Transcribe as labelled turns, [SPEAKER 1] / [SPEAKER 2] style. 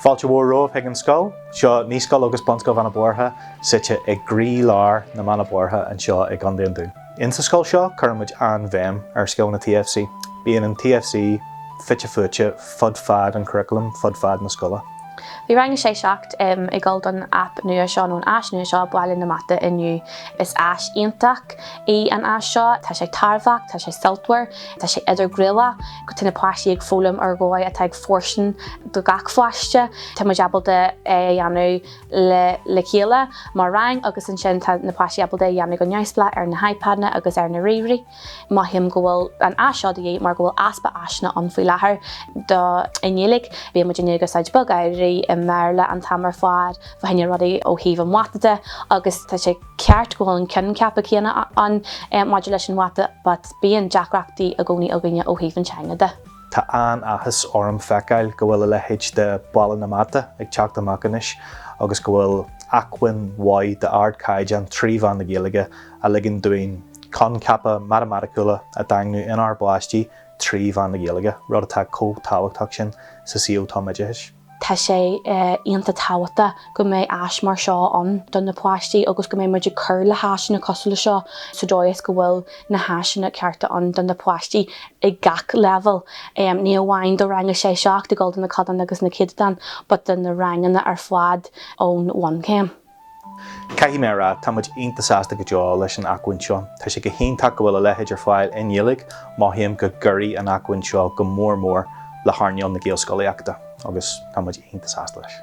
[SPEAKER 1] Fáilte mhór romhaibh chuig an scoil. Seo Naíscoil agus Bunscoil Bheanna Boirche, suite i gcroílár na mBeanna Boirche anseo i gContae an Dúin. Insa scoil seo, cuireann muid an-bhéim ar scileanna TFC. Bíonn an TFC fite fuaite fud fad an churaclaim, fud fad na scoile.
[SPEAKER 2] Bhí Rang a 6 7 ag dul don aip nua seo nó an áis nua seo, Baile na Mata inniu. Is áis iontach í an áis seo. Tá sé tairbheach, tá sé sultmhar, tá sé idirghníomhach. Tá na páistí ag foghlaim ar dhóigh atá ag fóirstean do gach pháiste. Tá muid ábalta é a dhéanamh le le chéile mar rang agus ansin tá na páistí ábalta é a dhéanamh go neamhspleách ar na hIPadanna agus ar na ríomhairí. Mothaím go bhfuil an áis seo de dhíth mar go bhfuil easpa áiseanna ann faoi láthair do i nGaeilge. Bíonn muidinne ag úsáid bogearraí i mBéarla an t-am ar fad fá choinne rudaí ó thaobh an mhata de agus tá sé ceart go bhfuil an coincheap céanna ann maidir leis an mhata but bíonn deacrachtaí i gcónaí againne ó thaobh an teanga de.
[SPEAKER 1] Tá an-áthas orm feiceáil go bhfuil a leithéid de Baile na Mata ag teacht amach anois agus go bhfuil acmhainn mhaith d'ardchaighdeán trí mheán na Gaeilge a ligeann dúinn coincheapa matamaiticiúla a dhaingniú inár bpáistí trí mheán na Gaeilge, rud atá chomh tábhachtach sin sa saol tumoideachais.
[SPEAKER 2] Tá sé iontach tábhachtach go mbeidh áis mar seo ann do na páistí agus go mbeidh muid ag cur le háiseanna cosúil le seo sa dóigh is go bhfuil na háiseanna cearta ann do na páistí ag gach leibhéal, ní amháin do rang a 6, 7 ag dul do na codáin agus na céatadáin but do na ranganna ar fad ón bhunchéim.
[SPEAKER 1] Caithfidh mé a rá, tá muid iontach sásta go deo leis an acmhainn seo. Tá sé go hiontach go bhfuil a leithéid ar fáil i nGaeilge, mothaím go gcuirfidh an acmhainn seo go mór mór le hearnáil na Gaelscolaíochta agus tá muid iontach sásta leis.